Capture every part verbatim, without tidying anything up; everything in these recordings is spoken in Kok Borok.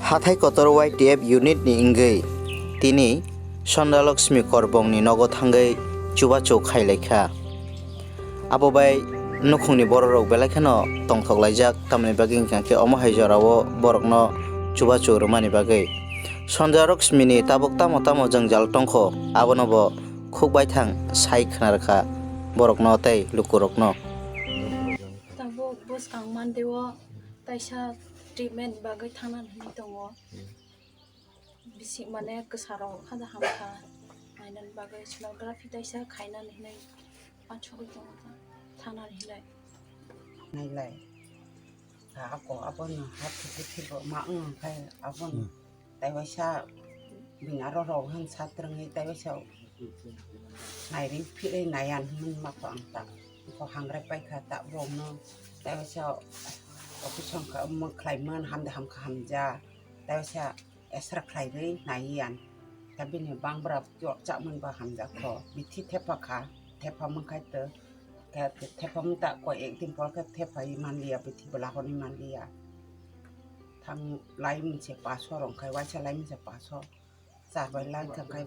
Hathai kotor Y T F unit ni wngwi tini Sonda Lakshmi Korbong ni nogo thangwi chubachu khailaikha. Abo bai nukhungni bororok belai kheno tongthok laijak, tamoni bagwi hwnkha khe omo hai jorao borokno chubachu rwmani bagwi. Sonda Lakshmi ni tabuk tamo tamo jwngjal tongkho, abono bo khuk baithang sai khna rwkha borokno tei lukurokno. Tabuk bwskang Monday o taisa treatment bagwi thangna hinwi tongo. Bisik mane kwsarok haja hamkha, nainani bagwi sonography taisa khainani hinwi achugwi tongo ta, thanani hinwi. Nailai, ta ako abono ha thwkhe thwibo ma wng khai abono. Hmm. Tei waisa bini aro rok han sa twrwngwi tei waisa nairing phirwi naiyan hinwi ma kho ang ta. Kho hangrai paikha ta borokno tei waisa operation kha, omo khlaimani hamda hamkha hamya. Tei waisa extra khlaiwi naiwi ang. Ta bini bangbra kiyok chakmani ba hamjakho. Bithi thepha kha, thepha mangkhai to. Khe thepha mung ta koi ek din por khe thepha i manliya, bithi bwla hwnwi manliya. Thang lai mungse paso rong khai, waisa lai mungse paso. Char bai lai thang khai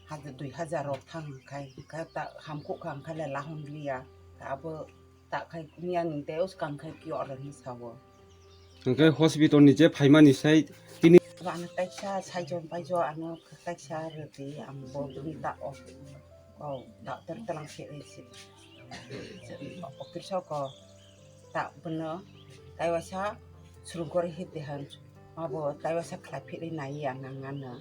hajar dui hajar rok thang khai, khai ta hamkuk kha khai le lahon liya. Ta abo ta khai miya ni tei uskang khai kiyok rani sawo. Hingke hospital ni je phaimani sai tini. Ano taisa saijon paijo ano taisa rwdi ang bo bini ta o, o doctor tlang se se. Operation ko ta bono taiwasa surung kori hit dehan abo taiwasa khlai phiri nai ya nang ano.